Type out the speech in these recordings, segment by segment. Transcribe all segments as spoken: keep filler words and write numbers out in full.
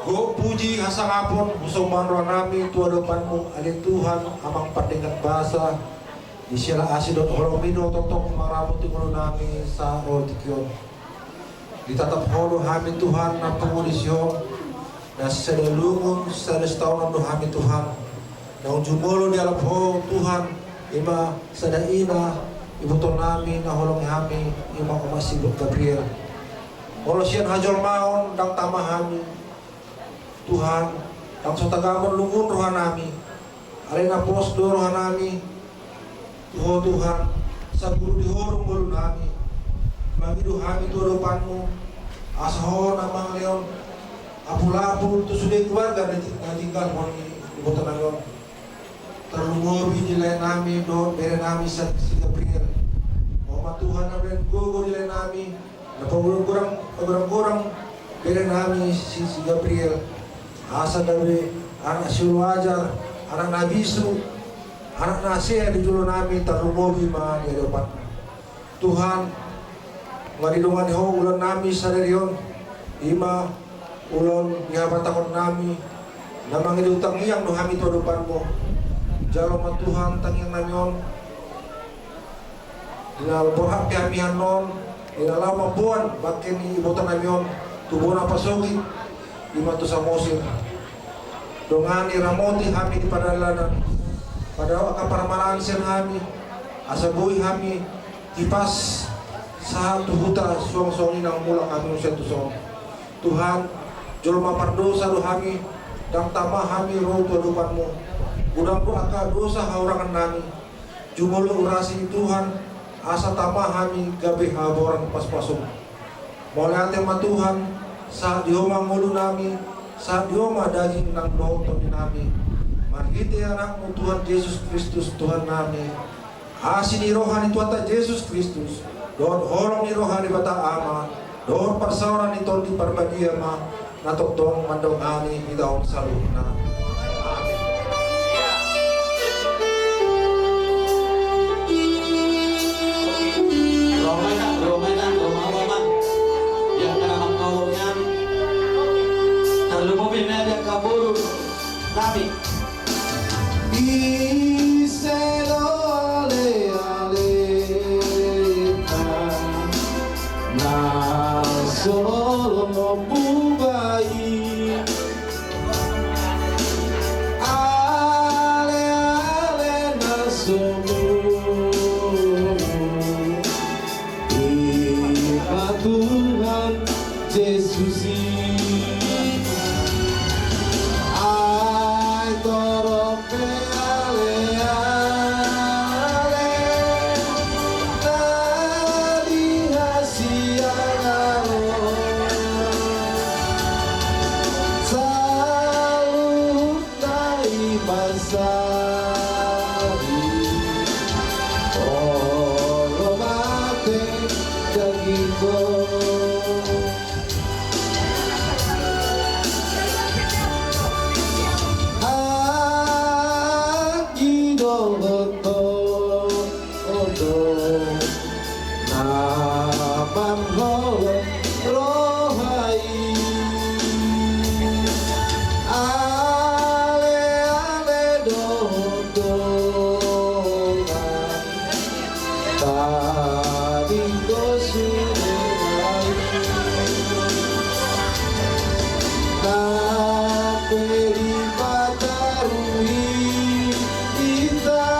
Gok puji hasangapon husombahon rohanami tu adopanmu, ale Tuhan, Amang pardenggan basa, di siala asi dohot holongmi do tongtong maramu tu ngolunami sahat ro tingki on. Ditatap Ho do hami Tuhan na pungu disi on, na sada lungun sada sitaonon do hami Tuhan. Naung jumolo dialap Ho Tuhan, ima sada ina, ibotonami na holongi hami, ima Oma si Gabriel. Molo sian hajolmaon ndang tama hami Tuhan, ndang so tagamon lungun rohanami. Alai na pos do rohanami tu Ho Tuhan, saburu di Ho do ngolunami. Mangido hami tu adopanmu, asa Ho na mangalehon apulapul tu sude keluarga na ti-, na tinggalhon ni ibotonami on. Tarlumobi di laenami dohot berenami si Gabriel. Ho ma Tuhan na baen gogo di laenami, na pagodang-godang, pagodang-godang berenami si, si Gabriel. Asa gabe anak sioloajar, anak na bisu, anak na sea di jolonami, tarlumobi ma di adopanmu. Tuhan, nga didongani Ho ulaonnami sadari on, ima ulaon di habatahonnami, na mangihut tangiang do hami tu adopanmu. Jalo ma Tuhan tangiangnami on, di na borhat pe hami annon, di na laho mamboan bangke ni ibotonami on tu bona pasogit, ima tu Samosir. Dongani, ramoti hami di pardalanan, padaok angka parmalaan sian hami, asa boi hami hipas sahat tu huta suang songon i na mulak hami muse tu son. Tuhan, jolma pardosa do hami, ndang tama hami ro tu adopanmu. Godang do angka dosa haurangannami. Jumolo urasi Tuhan, asa tama hami gabe haboran pasupasum. Mauliate ma Tuhan, sahat di Ho ma ngolunami, sahat di Ho ma daging nang dohot tondinami. Marhite Anakmu Tuhan Jesus Kristus Tuhannami. Asi ni roha ni Tuhanta Jesus Kristus, dohot holong ni roha ni Debata Ama, dohot parsaoran ni Tondi Parbadia ma na tongtong mandongani hita on saluhutna. Amin. Ro ma hita, ro ma hita, ro ma hita, ro ma hita. Di angka na mangkaholongi. Tarlumobi ma di angka boru nami. Ise do alealeta na so lomo bubai, aleale na so muru. Ima Tuhan Jesus i. Ai torop pe aleale na di hasiangan on, saluhut na i ma sari, olo mate dagingkon. Anggi dohot oto na mangholong roha i, aleale dohot dongan tadingkon sude nai. Nang pe dipataruhi hita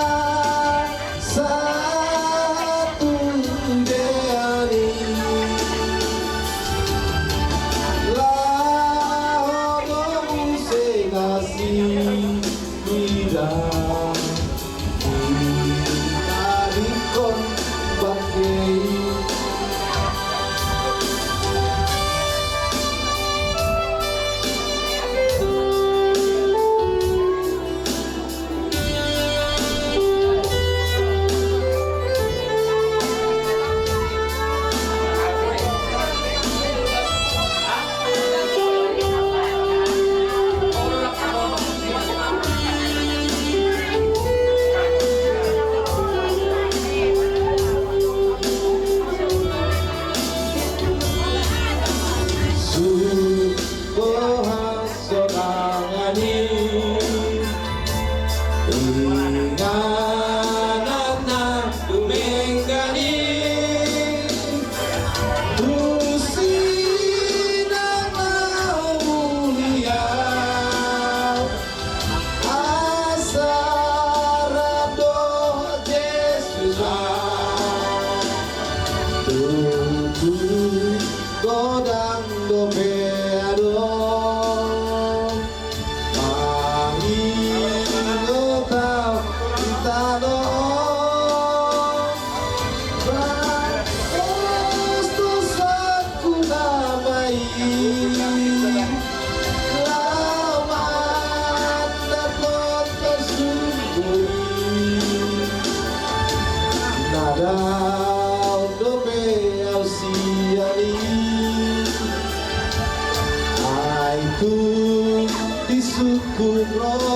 sahat tu deani, laho do muse nasida. Ida, ditaringkon bangke i.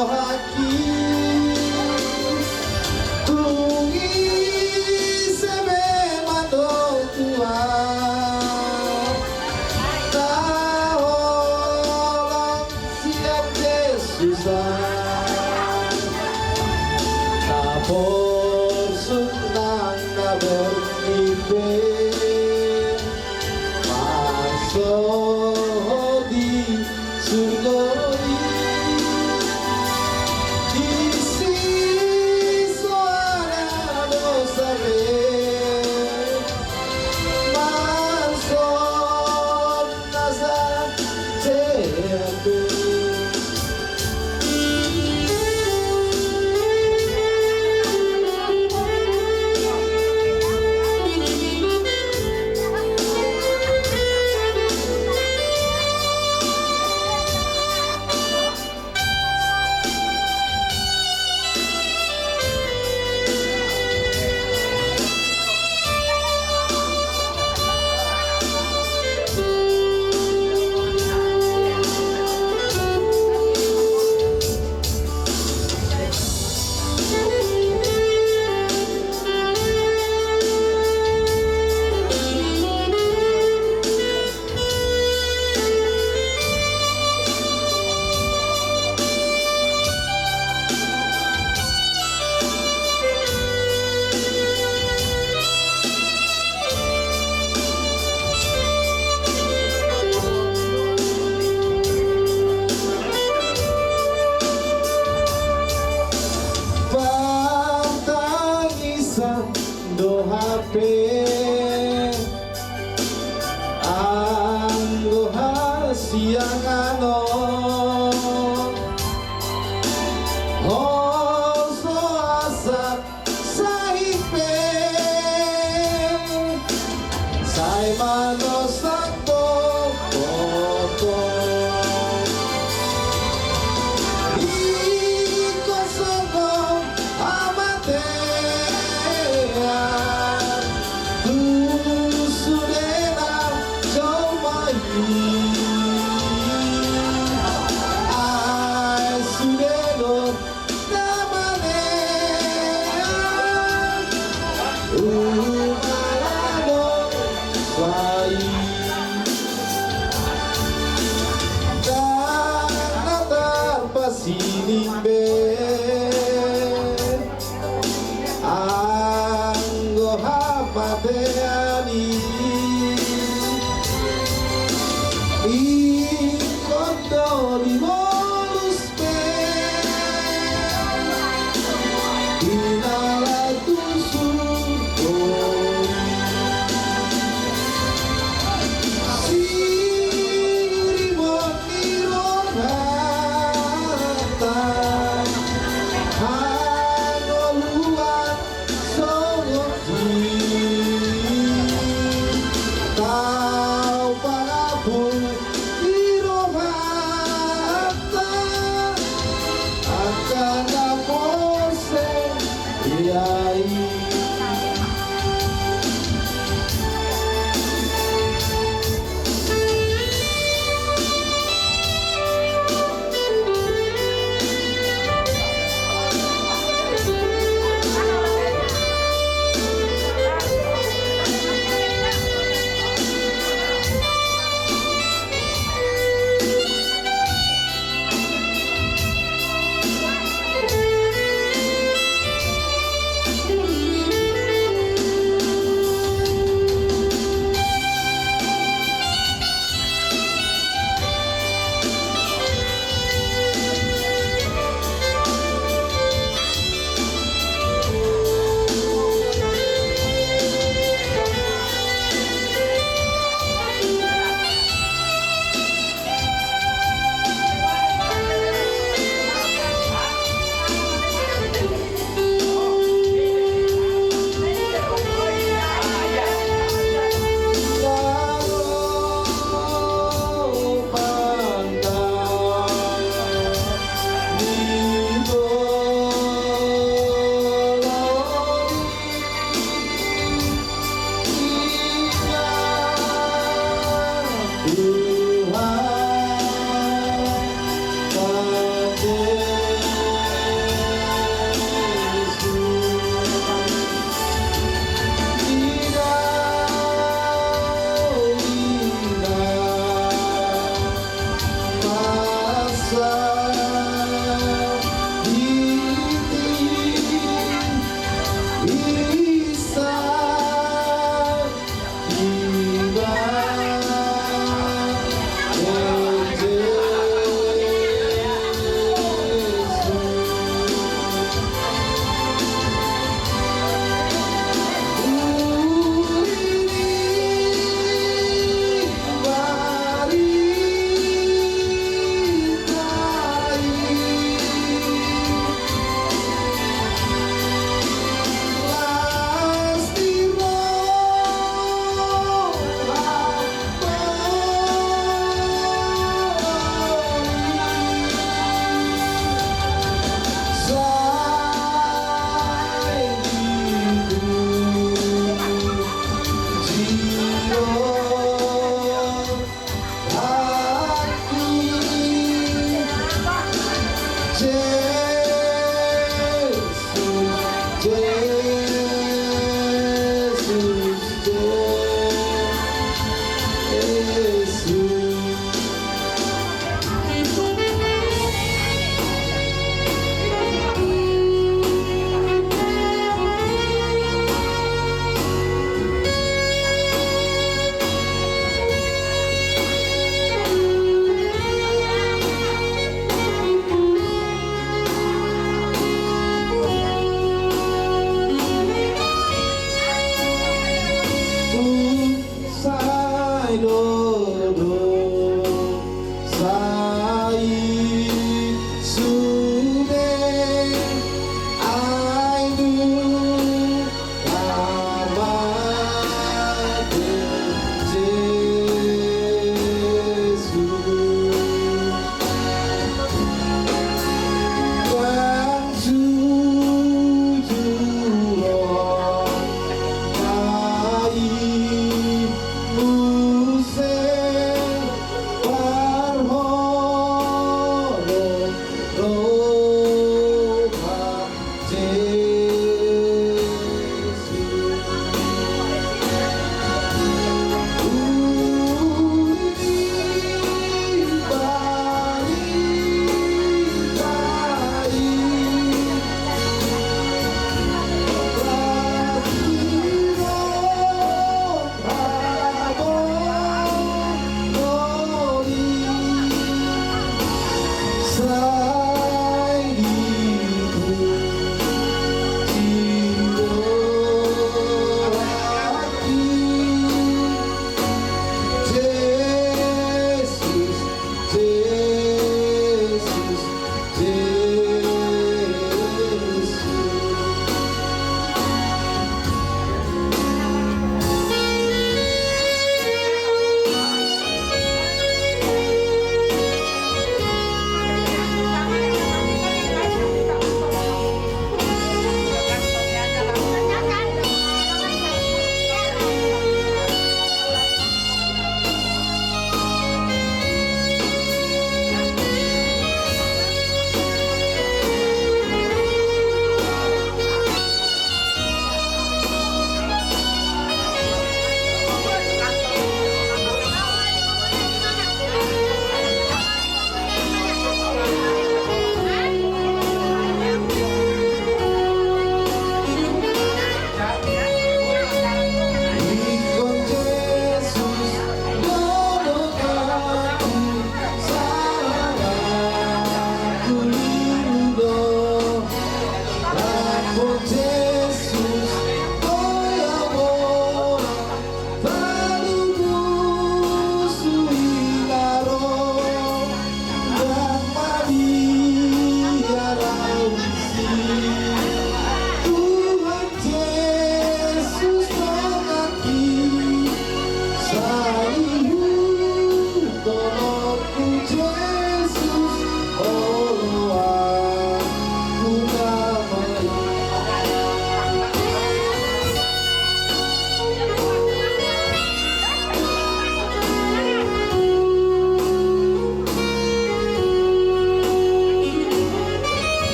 Haki, tung ise pe mandok tua, na holong sian Jesus, na porsuk nang na borngin pe, masuk di surgo i. Disi so ada dosa pe, masuk nasa cepe. Partangisan do hape anggo hasiangan on, hoso asa sahit pe, sai manosak do boto. Ingkon songon hamatean tu sude na jolma i, ai sude do na manean humala dosa i. Ndang na tarpasining be anggo hamatean i, ingkon do dibolus pe di na laho tu surgo i. Sirimon ni rohanta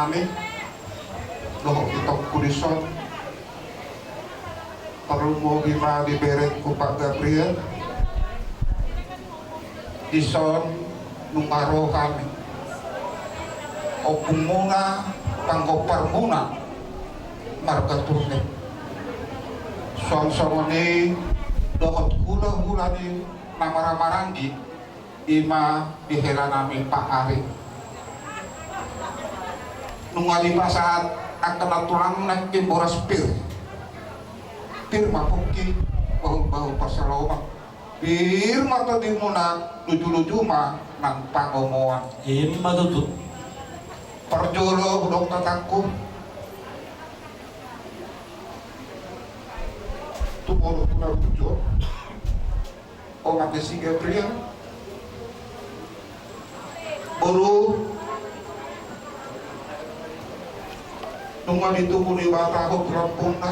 Amin. Dohot itongku dison. Tarlumobi ma di berengku Pak Gabriel. Dison nunga ro hami, ompungmuna, panggomparmuna marga Turnip. Suang songon i dohot hulahula ni na marhahamaranggi, i ma di helanami Pak Ari. Nunga dipasahat angka nantulang nangkin boras pir. Pir ma pongki, bahulbahul pansalongan. Pir ma tondimuna, lujuluju ma nang pangomoan. I ma tutu. Parjolo hudok tatangku. Tu boru tu na burju. Omak ni si Gabriel. Boru, nunga ditubu Debata ho tu lambungna,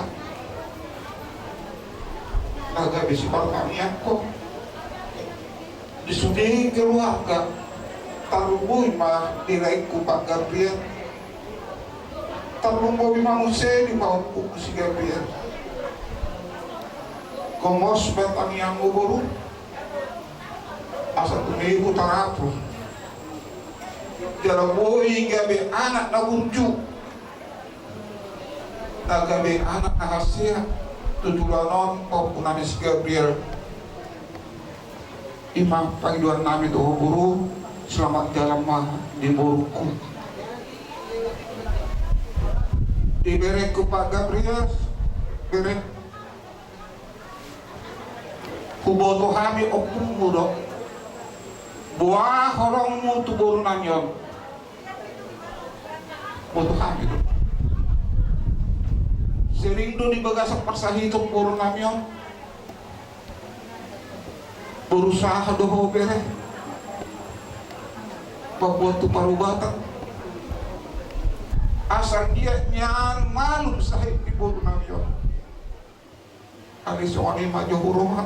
na gabe sipartangiangkon di sude keluarga. Tarlumobi ma di laengku Pak Gabriel. Tarlumobi ma muse di pahompungku si Gabriel. Gomos ma tangiangmu boru. Asa tumibu tarapu. Jala boi gabe anak na burju, na gabe anak na hasea tu joloan on, pahompungku si Gabriel. I ma pangidoannami tu ho boru. Selamat jalan ma di borungku. Di berengku Pak Gabriel, bereng. Huboto hami ompungmu do. Boha holongmu tu borunami on. Boto hami do. Sering do di bagasan parsahiton borunami on. Berusaha do ho bere. Pabuat tu parubatan. Asa anggiat nian malum sahit di borunami on. Alai songon i ma jo huroha.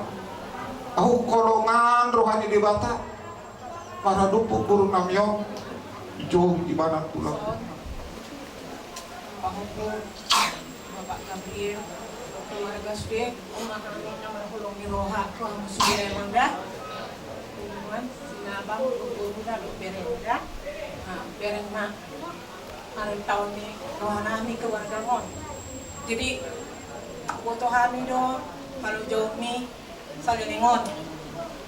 Ahu holongan roha ni Debata. Maradophon borunami on. Dijou ibana tulang. Pahompung, Bapak Gabriel, keluarga sude, umat nami na marholong ni roha, roha musuh dia emang dah. Hubungan, sinabang, guru dah, bereng dah. Nah, bereng ma. Marentaon ni roha nami keluarga on. Jadi, boto hami do, palojaonmi saleleng on.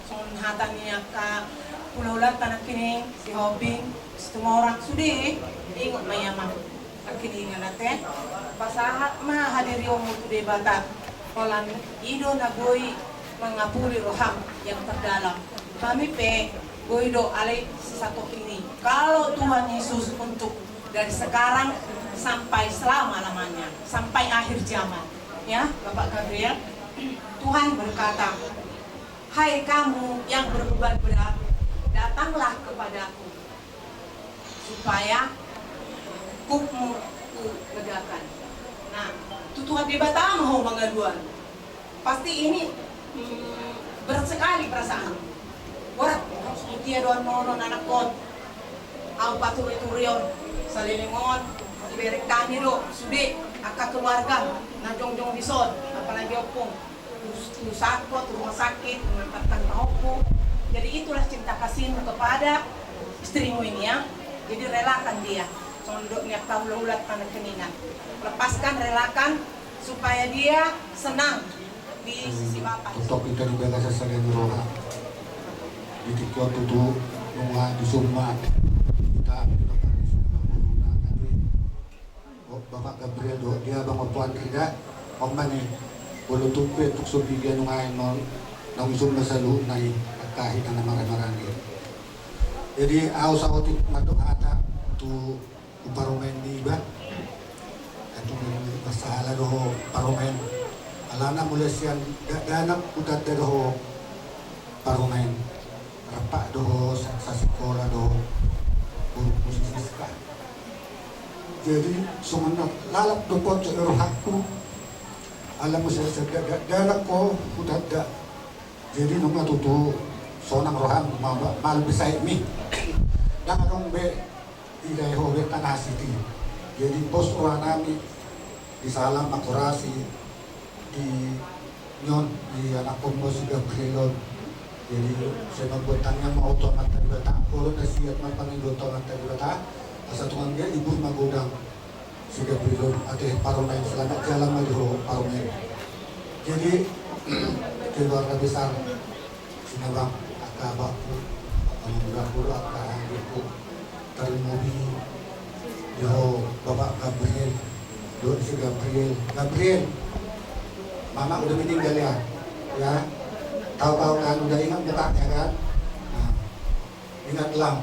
Songon hata ni angka hulahulanta nangkining, si Hobing, si Tumorang sude, ingot ma i amang. Nangkining ate, pasahat ma hadirionmu tu Debata. Holan i do na boi mangapuli roham yang terdalam. Hami pe boi do alai sisatongkin i. Kalau Tuhan Yesus untuk dari sekarang sampai selama-lamanya, sampai akhir zaman. Ya, Bapak Gabriel, Tuhan berkata, "Hai kamu yang berbeban berat, datanglah kepadaku, supaya kupmu kulegakan." Nah, tu Tuhan Debata ma ho mangaduan. Pasti ini, mm, berat sekali perasaan. Berat, harus mutia doan nono anak on. Au paturituri on, saleleng on, ibereng hami do, sude, angka keluarga, na jongjong dison, apalagi ompung. Terus, terus aku, ke rumah sakit, mengantarkan pahompu. Jadi itulah cinta kasihmu kepada istrimu ini ya. Jadi relakan dia. Songon dok ni angka hulahulanta nangkiningan. Lepaskan, relakan, supaya dia senang di sisi Bapa. Totok hita di bagasan salelengon roha. Di tingki on tutu nunga disumma hita, hita parisi na boruna, tapi, oh, Bapak Gabriel do, dia bang opo anti da, omma ni, bolo tumpe tuk sobi dia nunga enon, nang isumma saluhutna i, angka hita na marhahamaranggi. Jadi, au saotik mandok hata tu tu parumaen niba. Tung marsahala do ho parumaen. Alana mulai sian dakdanak hutanda do ho parumaen. Rap do ho sa-, sasikola do ho. Guru musik Siska. Jadi, songon na lalap do pocok di rohangku. Ala muse sian dakdanak ho hutanda. Jadi nunga tutu sonang roham ma-, ma-, malum be saitmi. Ndang adong be idae ho be tana siti. Jadi pos roha nami di salam akurasi di nyon di anakkon ma si Gabriel on. Jadi sai mambuat tangiang ma ho tu Amanta Debata, holong na siat ma pangidoan tu Amanta Debata, asa tung anggiat ibur ma godang si Gabriel on. Ate parumaen, selamat jalan ma di ho parumaen. Jadi keluarga besar Sinabang, angka abangku, angka mangulahku, angka adikku, tarlumobi di ho Bapak Gabriel, dohot si Gabriel. Gabriel, Mama udah meninggal ya, ya. Tahu kau kan, udah ingat mukanya kan? Nah, ingatlah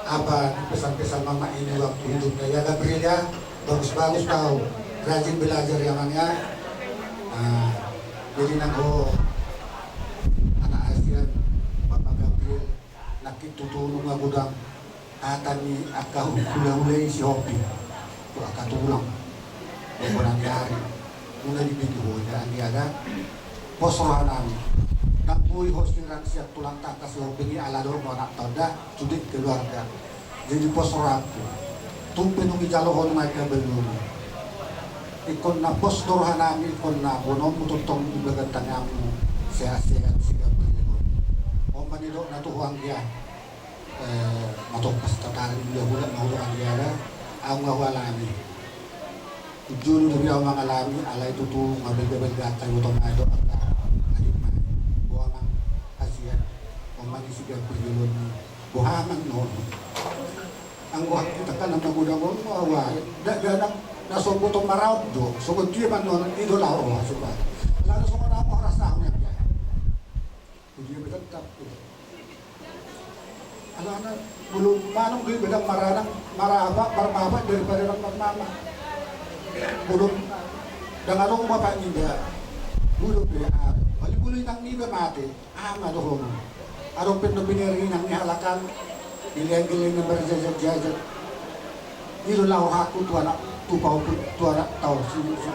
apa pesan-pesan Mama ini waktu hidupnya ya, Gabriel ya. Bagus-bagus kau, rajin belajar ya, Mang ya. Nah, jadi nang ho anak hasian, Bapak Gabriel, nangkin tutu nunga godang hata ni angka hulahula i, si Hopi, tu angka tulang. Nunga dibege ho, anggiat pos roha nami. Nang boi ho sirang sian tulang tangkas, si Hopi i, ala dohot anakta on da, sude keluarga. Jadi pos rohangku. Tung pe nunga dijalo ho nunga dibaen ho. Ingkon na pos do roha nami, ingkon na boanonmu tongtong di bagas tanganmu, sehat-sehat si Gabriel on. On ma nidokna tu ho anggiat. Eh, matompas tataring hulahula, mauliate, anggiat ahu nga hualami. Jolo do be ahu mangalami, alai tutu nga balga-balga angka iboto nai dohot angka adikna. Boha, Amang, hasian, on ma ni si Gabriel on. Boha, Amang, annon? Anggo hita kan na magodang on, ahu, da, da, na, na so boto maraon do, songon dia ma annon, i do laho roha, supa. Lalu songon ahu ma horas ahu nian. Dia be tetap. Alana molo manang do i be ndang maranak, marabak, marmama daripada ndang marmama. Molo ndang adong bapak niba, molo be, ah, paling molo inang niba mate, aha ma dohononmu? Adong pe na binoto ni inang ni halak an, dilehon-lehon na marjajat-jajat. I do laho rohangku tu anak, tu pahompu, tu anak tau si, si.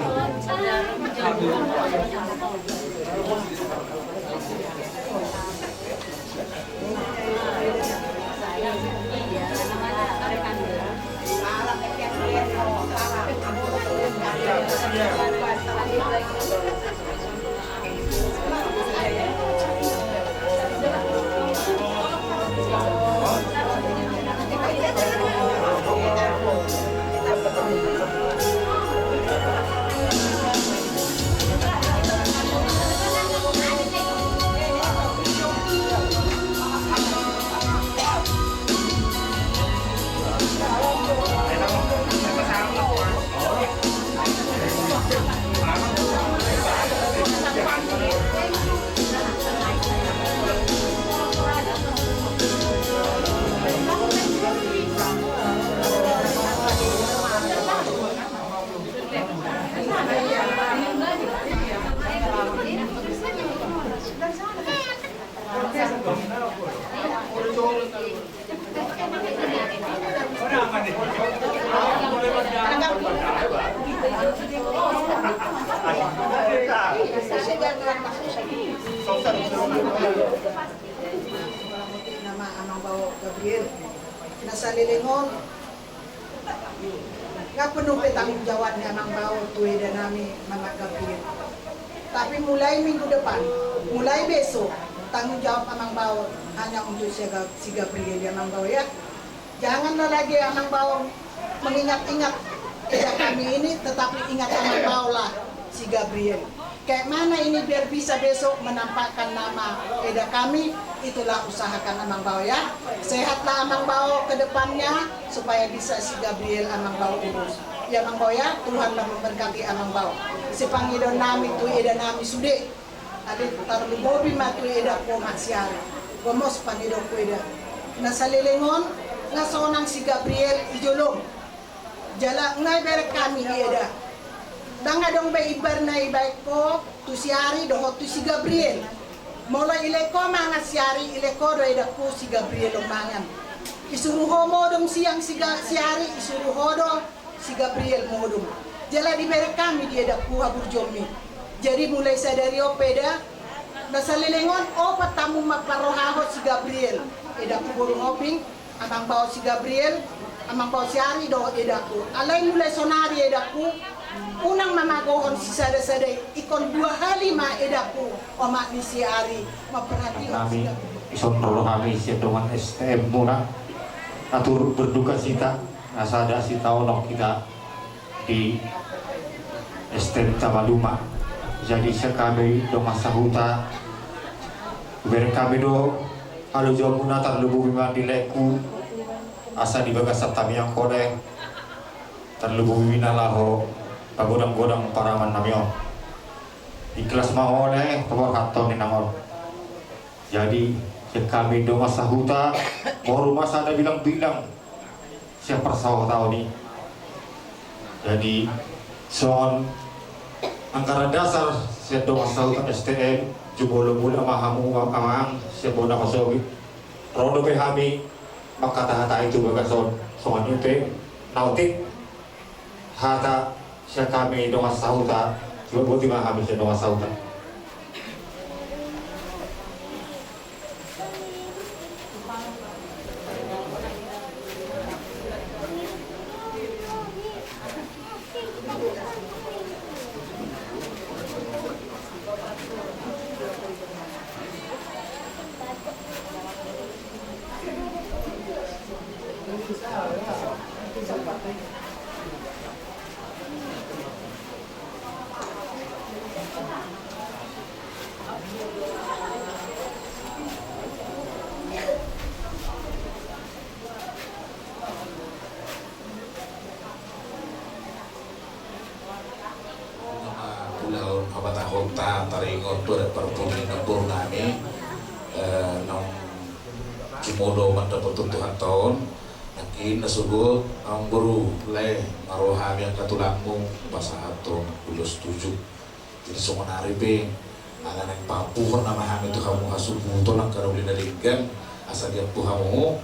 Nama Amang Bao Gabriel. Na saleleng on, nga penuh pe tanggung jawab ni Amang Bao tu eda nami, Mamak Gabriel. Tapi mulai minggu depan, mulai besok, tanggung jawab Amang Bao hanya untuk si Ga-, si Gabriel ya, Amang Bao ya. Janganlah lagi Amang Bao mengingat-ingat eda kami ini, tetapi ingat Amang Bao lah si Gabriel. Kayak mana ini biar bisa besok menampakkan nama eda kami, itulah usahakan Amang Bao ya. Sehatlah Amang Bao ke depannya, supaya bisa si Gabriel Amang Bao urus. Ya Amang Bao ya, Tuhanlah memberkati Amang Bao. Sipangido nami tu eda nami sude. Ate tarlumobi ma tu eda ho Mak Siari. Gomos pangidoku eda. Na saleleng on, nga sonang si Gabriel i jolom. Jala nga ibereng hami i eda. Ndang adong be imbar na ibaen ho tu si Ari dohot tu si Gabriel. Molo ilehon ho mangan si Ari, ilehon ho do edangku si Gabriel on mangan. Isuru ho modom siang si Ga-, si Ari, isuru ho do si Gabriel modom. Jala dibereng hami di edangku haburjuonmi. Jadi mulai sadari on pe eda, na saleleng on opat hamu mamparrohahon si Gabriel. Edangku boru Ngoping, Amang Bao si Gabriel, Amang pau si ari do edakku. Alai mulai sonari edakku, unang ma magohon sisada-sada i, ingkon dua hali ma edakku, omak ni si ari, mamperhatian. Nami, ison ro hami sian dongan S T M muna, atur berduka cita, na sada sitaonon hita di S T M Tamaluma. Jadi sian hami dongan sahuta, hubereng hami do halomoan muna, tarlumobi ma di laengku, asa di bagasan tangiang ho lae, tarlumobi ma na laho pagodang-godang paraman nami on. Ikhlas ma ho lae paborhathon ni inang on. Jadi sian hami dongan sahuta, boru ma sada bilang-bilang sian parsaotaon i. Jadi songon anggaran dasar sian dongan sahuta S T M, jumolo muna ma hamu amang sian bona pasogit. Ro dope hami mangkata-hatai tu bagas on, songon i pe na otik hata sian hami dongan sahuta, jumolo boti ma hami sian dongan sahuta. Ulaon habatahonta taringot tu adat parpudi ni namboru nami, eh, naung jumolo mandapothon Tuhanta on. Nangkin na sogot, amang boru, lae, nga ro hami angka tulangmu pasahathon ulos tuju. Jadi songon ari pe, ala naeng paampuhon nama hami tu hamu hasuhuton angka na uli na denggan, asa diampu hamu,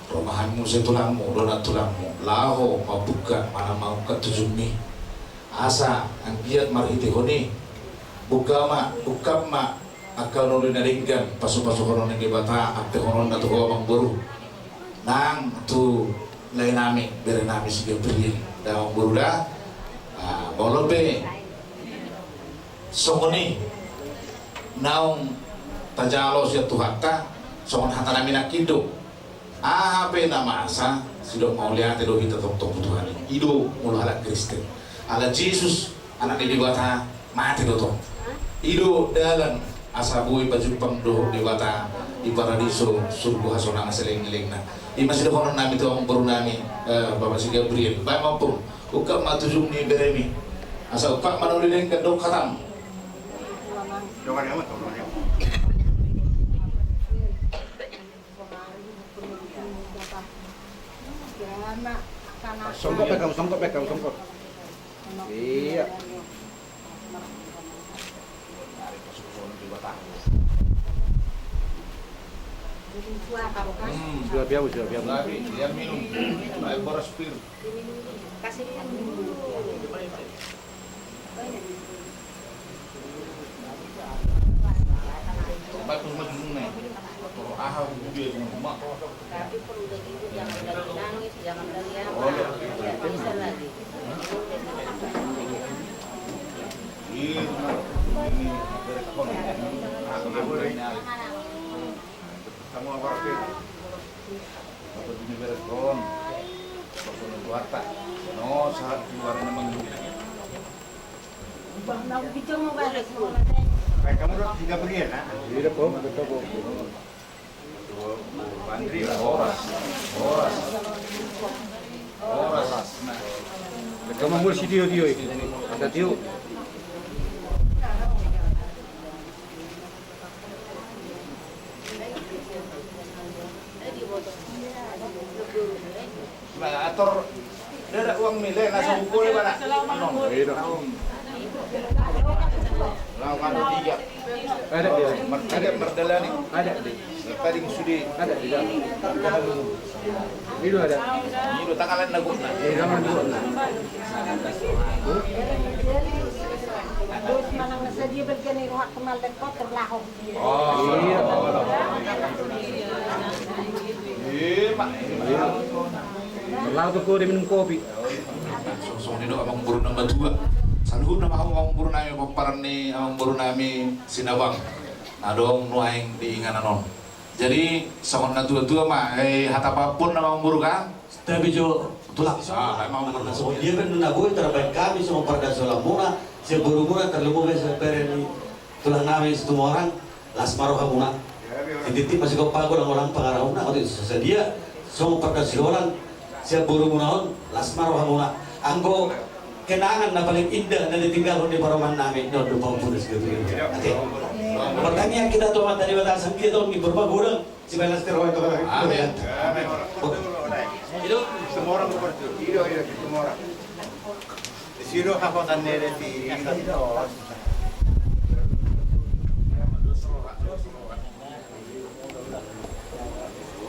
ro ma hami muse tulangmu dohot nang tulangmu laho mambuka manang maungkap tujungmi. Asa anggiat marhitehon i, buka ma, ungkap ma angka na uli na denggan pasupasuhonon ni Debata, ampehononna tu ho amang boru. Nang tu lae nami, bere nami si Gabriel, da amang boru da. Ah, molo pe songon i naung tajalo sian Tuhanta, songon hata nami nangkin do. Aha pe na masa, sidok mauliate do hita tongtong tu Tuhan i. I do molo halak Kristen. Ala Jesus, Anak ni Debata, mate do tong. I do dalan asa boi pajumpang dohot Debata di paradiso surgo hasonangan saleleng ni lelengna. I ma sidohonon nami tu amang boru nami, eh, Bapak si Gabriel. Baen ma, Ompung, ungkap ma tujung ni beremi. Asa ungkap ma na uli denggan, dok hatam. Songkop pe kamu, songkop pe kamu, songkop. Iya. Hmm, sudah biar, sudah biar. Dia minum. Air boras pir. Kasih minum dulu. Kamu apa, Pi? Apa bini beres ron? Apa pun itu harta? No, saat keluar memang. Bang, nau bijong mau balik. Baik, kamu duduk di Gabriel, nah. Iya, Bang, betul, Bang. Betul, Bang. Andri lah, horas. Horas. Horas. Nah. Kamu mul si Tio, Tio, eh. Ada Tio. Ba, ator, dada uang mile, langsung pukul, ba, na. Lawan tiga. Ada dia. Mar-, ada mardalani. Ada dia. Tadi sudah. Ada di dalam. Ido ada. Ido tanggalan lagu na. Iya, tanggalan lagu na. Dos manang na sadia bagian ni rohak kemal dan kotor lahong. Oh. Iya. Iya, Pak. Iya. Laho tu kode minum kopi. Songon i do amangboru na matua. Saluhutna ma hamu amangboru nami, pomparan ni amangboru nami Sinabang na adong nuaeng di inganan on. Jadi songon na tua-tua ma, eh, hata pampuon na amangboru kan? Tapi jo tulang. Ah, emang. Songon dia pe na boi tarbaen hami songon pardasolamuna, sian borumuna, tarlumobi sian bere ni tulang nami Situmorang, las ma rohamuna. Titip ma sigompa, golang-golang pangarahutna, otik sadia songon pardasolan sian borumuna on, las ma rohamuna. Anggo kenangan na paling indah na ditinggalhon di parumaen nami, na on do pampunas gitu. Oke. Martangiang hita tu Amanta Debata, asa anggiat on di purba godang. Sibalas terus itu kan. Amin. Amin. Itu semua orang seperti itu. Iya, iya, semua orang. Di sini apa tanda di.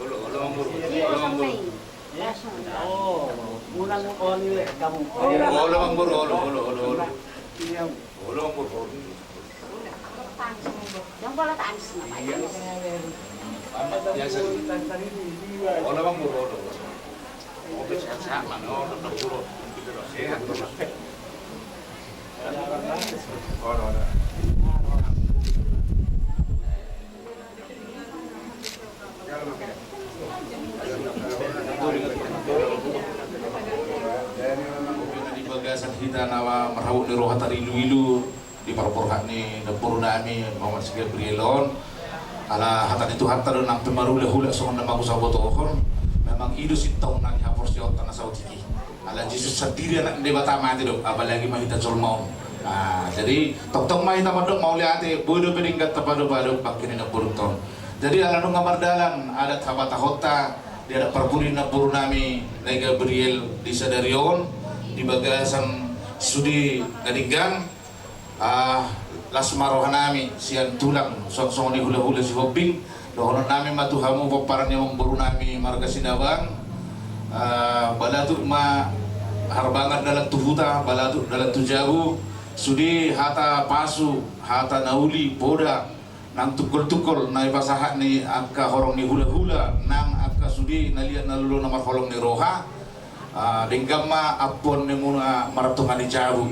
Olo, olo, olo, olo. Olo, olo, olo. Olo, olo, olo. Yang bola tanis na, Pak. Iya. Biasa. Olo, Bang, olo, olo. Oke, sehat-sehat, Bang. Olo, olo, olo. Sehat, olo. Olo, olo. Di bagasan hita na marhabot ni roha tarilu-ilu di parborhat ni namboru nami Mamat si Gabriel on. Ala hata ni Tuhanta do nang pe marhulahula songon na mangusahon botohon. Memang i do sintong na ni haporseaonta na saotik i. Ala Jesus sandiri anak ni Debata mate do, apalagi ma hita jolma on. Nah, jadi tongtong ma hita mandok mauliate, boi dope denggan tapadopado bangke ni namborunta on. Jadi ala nunga mardalan adat habatahonta di adat parpudi ni namboru nami Nai Gabriel di sadari on, di bagasan sude na denggan, Ah, las ma roha nami sian tulang songon i hulahula Sihombing. Dohonon nami ma tu hamu pomparan ni amangboru nami marga Sinabang. Ah, balatuk ma harbangan dalan tu huta, balatuk dalan tu jabu. Sude hata pasu, hata na uli, poda nang tungkol-tungkol na dipasahat ni angka horong ni hulahula nang angka sude na liat na lolo na marholong ni roha. Ah, denggan ma ampuon ni muna martonga ni jabu.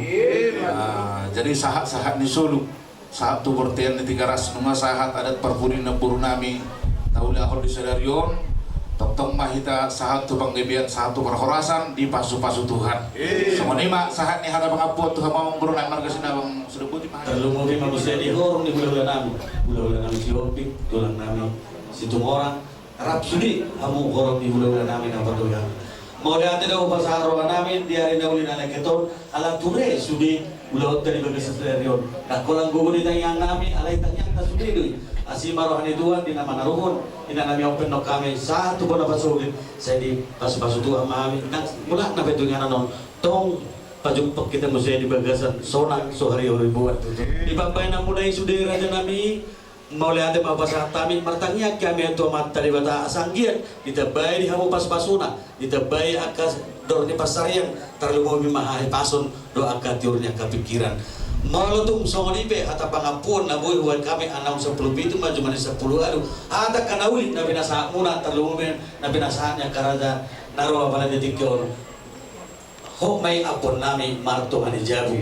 Ah, jadi sahat-sahat ni solu, sahat tu bortean ni Tigaras, nunga sahat adat parpudi ni namboru nami taulahon di sadari on. Tongtong ma hita sahat tu panggabean, sahat tu parhorasan, dipasupasu Tuhan. Songon i ma sahat ni hata pangampuon tu hamu amangboru nami marga Sinabang, sude boti ma. Tarlumobi ma muse di horong ni hulahula nami, hulahula nami Sihombing, tulang nami Situmorang. Rap sude hamu horong ni hulahula nami na pardoian. Mauliate do hupasahat roha nami di ari na uli na lengket on, ala ture sude ulaonta di bagasan sadari on. Ndang holan gogo di tangiang nami, alai tangiangta sude do i. Asi ma roha ni Tuhan di na manaruhon, di na nami on pe nang hami sahat tu bona pasogit, sai dipasupasu Tuhan ma hami. Nang mulak na pe tu inganan on, tong pajumpang hita muse di bagasan sonang so harihariboan. Di pambahenanmuna i sude raja nami, mauliate ma hupasahat hami, martangiang hami tu Amanta Debata asa anggiat ditambai di hamu pasupasuna, ditambai angka dor ni pansarian, tarlumobi ma hahipason dohot angka tiur ni angka pingkiran. Molo tung songon i pe hata pangampuon na boi hubaen hami, naung sampulu pitu ma jumadi sampulu ualu, hata angka na uli na pinasahatmuna, tarlumobi na pinasahat ni angka raja na ro apala di tingki on. Hot ma i ampuon nami martonga ni jabu.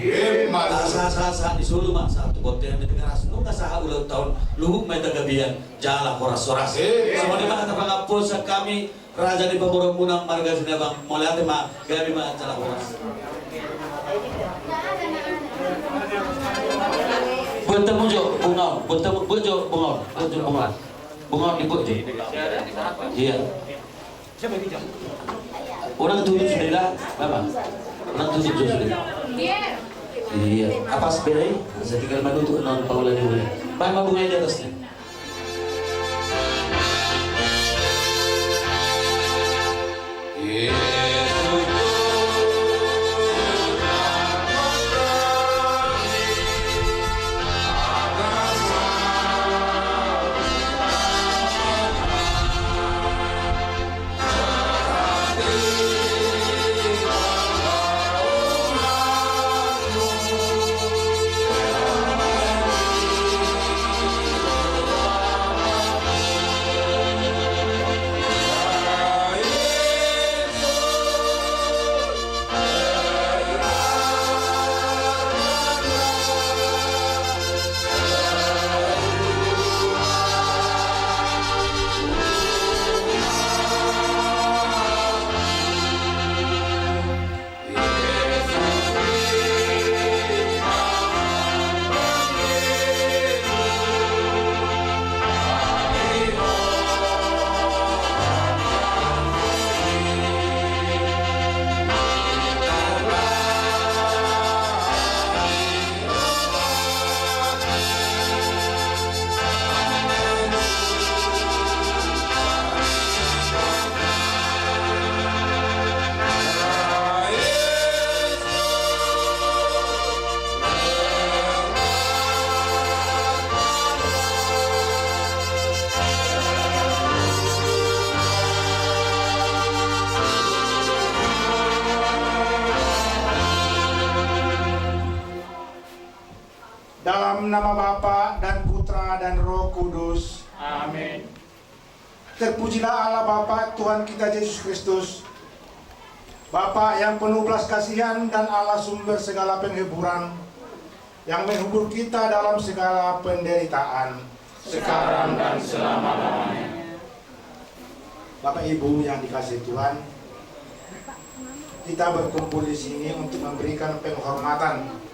Asa sahat-sahat ni solu ma sahat tu bontean ni Tigaras, nunga sahat ulaonta on, luhut ma hita gabean jala horas-horas. Songon i ma hata pangampuon sian hami raja ni pamoruonmuna marga Sinabang, mauliate ma, gabe ma jala horas. Buat tamu jo bunga on, buat tamu, buat jo bunga on, buat jo bunga on. Bunga on dibuat jo. Iya. Orang tutup sudah lah, Bapak. Orang tutup sudah. Iya, apas bere, saya tinggal menutup non Paula dulu. Bapak bunga di atasnya. Nama Bapa dan Putra dan Roh Kudus. Amin. Terpujilah Allah Bapa Tuhan kita Yesus Kristus. Bapa yang penuh belas kasihan dan Allah sumber segala penghiburan, yang menghibur kita dalam segala penderitaan. Sekarang dan selama-lamanya. Bapak Ibu yang dikasihi Tuhan, kita berkumpul di sini untuk memberikan penghormatan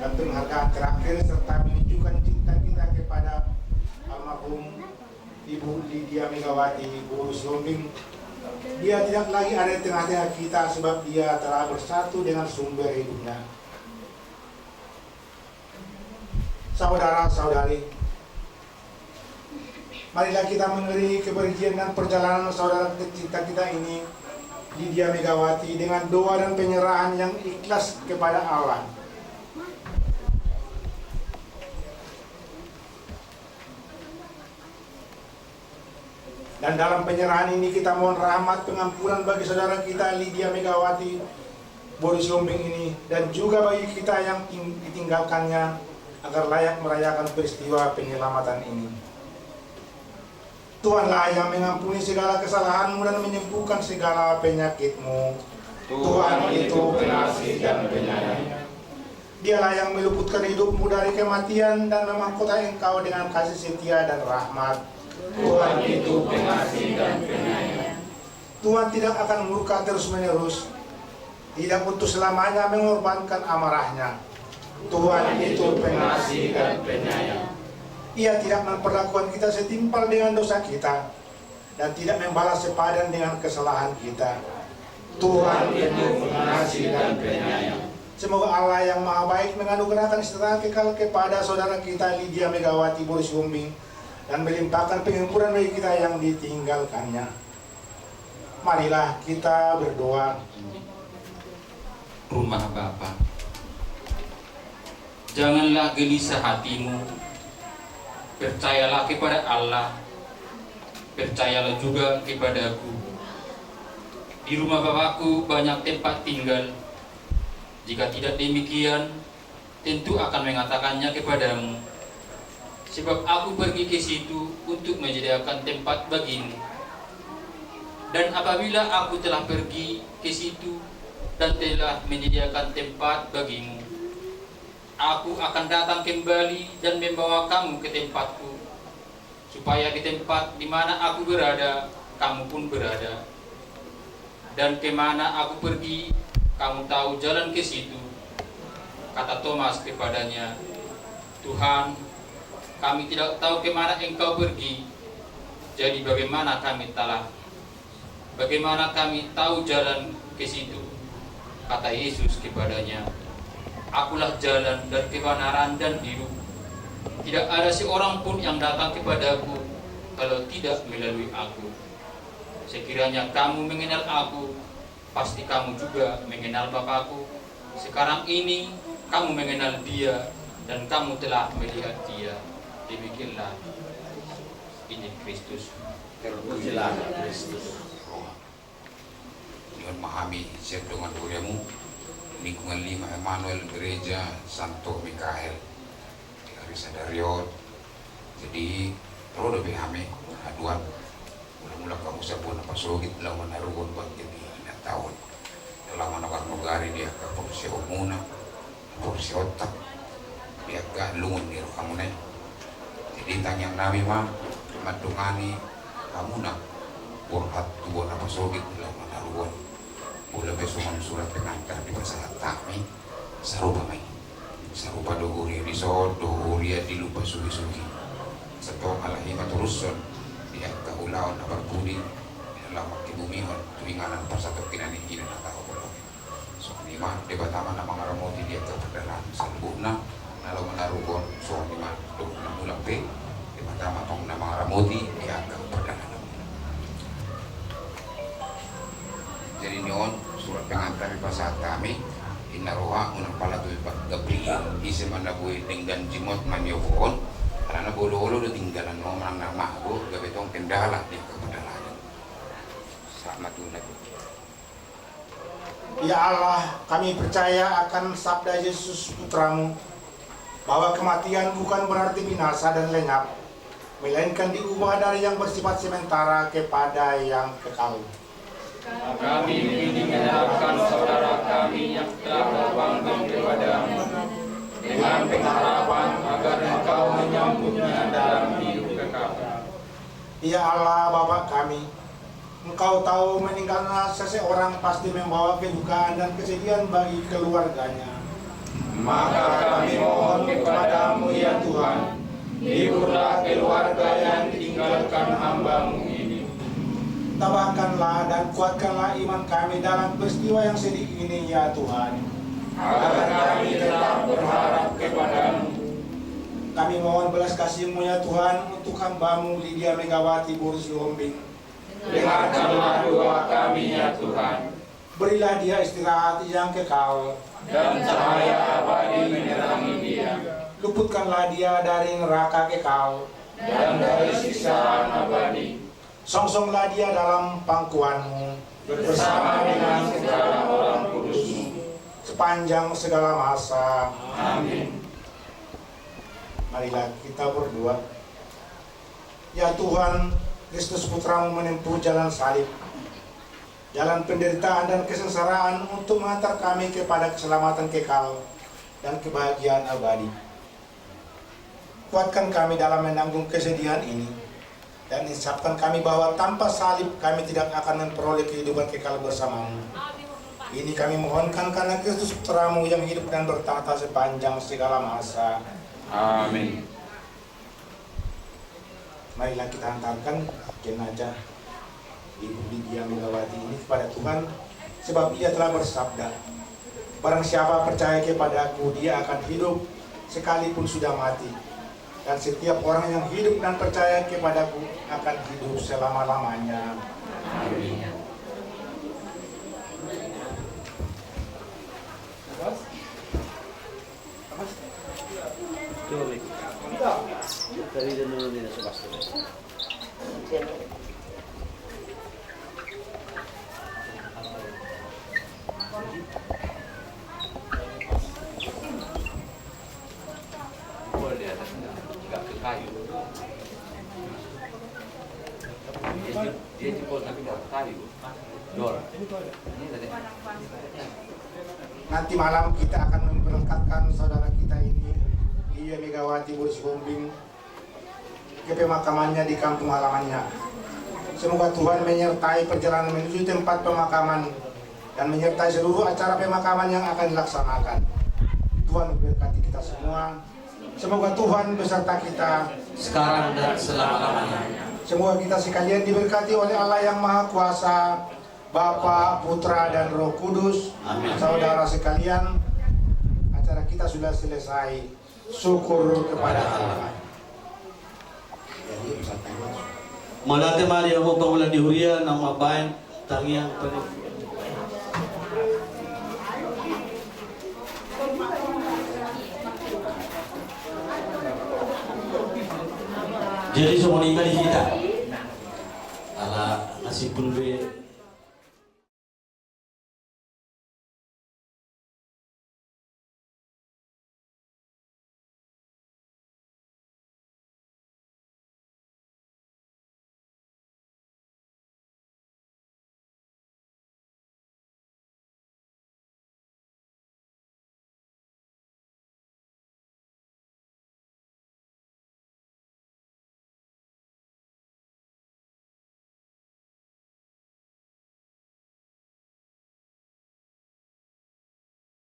dan penghargaan terakhir serta menunjukkan cinta kita kepada almarhum Ibu Lydia Megawati Boru Sihombing. Dia tidak lagi ada di tengah-tengah kita sebab dia telah bersatu dengan sumber hidupnya. Saudara-saudari, marilah kita mengiringi kepergian dan perjalanan saudara tercinta kita ini, Lydia Megawati, dengan doa dan penyerahan yang ikhlas kepada Allah. Dan dalam penyerahan ini kita mohon rahmat pengampunan bagi saudara kita Lydia Megawati Boru Sihombing ini, dan juga bagi kita yang ting-, ditinggalkannya, agar layak merayakan peristiwa penyelamatan ini. Tuhanlah yang mengampuni segala kesalahanmu dan menyembuhkan segala penyakitmu. Tuhan itu pengasih dan penyayang. Dialah yang meluputkan hidupmu dari kematian dan memahkota engkau dengan kasih setia dan rahmat. Tuhan itu pengasih dan penyayang. Tuhan tidak akan murka terus-menerus, tidak untuk selamanya mengorbankan amarahnya. Tuhan itu pengasih dan penyayang. Ia tidak memperlakukan kita setimpal dengan dosa kita, dan tidak membalas sepadan dengan kesalahan kita. Tuhan itu pengasih dan penyayang. Semoga Allah yang Maha Baik menganugerahkan sejahtera kekal kepada saudara kita Lydia Megawati Boru Sihombing dan melimpahkan penghiburan bagi kita yang ditinggalkannya. Marilah kita berdoa. Rumah Bapa. Janganlah gelisah hatimu. Percayalah kepada Allah. Percayalah juga kepadaku. Di rumah Bapakku banyak tempat tinggal. Jika tidak demikian, tentu akan mengatakannya kepadamu. Sebab Aku pergi ke situ untuk menyediakan tempat bagimu. Dan apabila Aku telah pergi ke situ dan telah menyediakan tempat bagimu, Aku akan datang kembali dan membawa kamu ke tempat-Ku, supaya di tempat di mana Aku berada, kamu pun berada. Dan ke mana Aku pergi, kamu tahu jalan ke situ. Kata Thomas kepada-Nya, "Tuhan, kami tidak tahu ke mana Engkau pergi, jadi bagaimana kami telah, bagaimana kami tahu jalan ke situ?" Kata Yesus kepada-Nya, "Akulah jalan dan kebenaran dan hidup. Tidak ada seorang pun yang datang kepada-Ku kalau tidak melalui Aku. Sekiranya kamu mengenal Aku, pasti kamu juga mengenal Bapa-Ku. Sekarang ini kamu mengenal Dia dan kamu telah melihat Dia." Demikianlah Injil Kristus. Terpujilah Kristus. Nion ma hami sian dongan huria-Mu, Lingkungan lima Emanuel Gereja Santo Mikael, di ari sadari on. Jadi, ro dope hami, haduan, mula-mula hamu sabuan na pasogit, laho manaruhon bangke ni inanta on. Laho manogar-nogari di angka porseaonmuna, porseaonta, di angka lungun ni rohamuna i. Jadi tangiang nami ma mandongani hamuna borhat tu bona pasogit laho manaruhon. Molo pe songon surat pengantar dipasahat hami, sarupa ma i. Sarupa do huria dison, do huria di lupa suhi-suhi. Santong ala i ma torushon di angka ulaon na parpudi, di na laho mangkibumihon tu inganan parsatongkinan i, di na tahu. Songon i ma, Debata ma na mangaramoti di angka pardalanan saluhutna, na laho manaruhon, songon i ma dohot na mulak pe, Debata ma tong na mangaramoti di angka pardalanan. Jadi nion, surat pengantar dipasahat hami, inna roha, unang pala tu ipat gabriel, ise ma na boi denggan jimot maniobohon, alana olo-olo do tinggalan on manang na mago, gabe tong kendala di angka pardalanan. Selamat tu na Ya Allah, kami percaya akan sabda Yesus, Putra-Mu. Bahwa kematian bukan berarti binasa dan lenyap, melainkan diubah dari yang bersifat sementara kepada yang kekal. Kami menyerahkan saudara kami yang telah kau panggil kepadamu, dengan pengharapan agar engkau menyambutnya dalam hidup kekal. Ya Allah, Bapa kami, Engkau tahu meninggalnya seseorang pasti membawa kedukaan dan kesedihan bagi keluarganya. Maka kami mohon kepadamu, ya Tuhan, hiburlah keluarga yang ditinggalkan hamba-Mu ini. Tabahkanlah dan kuatkanlah iman kami dalam peristiwa yang sedih ini, ya Tuhan. Agar kami tetap berharap kepada-Mu. Kami mohon belas kasih-Mu, ya Tuhan, untuk hamba-Mu Lydia Megawati boru Sihombing. Dengarkanlah doa kami, ya Tuhan. Berilah dia istirahat yang kekal. Dan cahaya abadi menerangi dia. Luputkanlah dia dari neraka kekal. Dan dari siksaan abadi. Songsonglah dia dalam pangkuan-Mu. Bersama dengan segala orang kudus-Mu. Sepanjang segala masa. Amin. Marilah kita berdoa. Ya Tuhan, Kristus Putra-Mu menempuh jalan salib, jalan penderitaan dan kesengsaraan untuk mengantar kami kepada keselamatan kekal dan kebahagiaan abadi. Kuatkan kami dalam menanggung kesedihan ini, dan insafkan kami bahwa tanpa salib kami tidak akan memperoleh kehidupan kekal bersama-Mu. Ini kami mohonkan karena Kristus Putra-Mu yang hidup dan bertakhta sepanjang segala masa. Amin. Marilah kita hantarkan jenazah Ibu Lydia Megawati ini kepada Tuhan, sebab Ia telah bersabda, "Barang siapa percaya kepada-Ku, dia akan hidup sekalipun sudah mati. Dan setiap orang yang hidup dan percaya kepada-Ku akan hidup selama-lamanya." Amin. Nanti malam kita akan memberangkatkan saudara kita ini, Lydia Megawati boru Sihombing, ke pemakamannya di kampung halamannya. Semoga Tuhan menyertai perjalanan menuju tempat pemakaman dan menyertai seluruh acara pemakaman yang akan dilaksanakan. Tuhan memberkati kita semua. Semoga Tuhan beserta kita sekarang dan selama-lamanya. Semoga kita sekalian diberkati oleh Allah yang Maha Kuasa, Bapa, Putra, dan Roh Kudus. Amin. Saudara sekalian, acara kita sudah selesai. Syukur kepada Allah. Mauliate ma di hamu pangula ni huria, na mambahen tangiang pernikahan. Jadi songon i ma di hita. Ala na simpul be.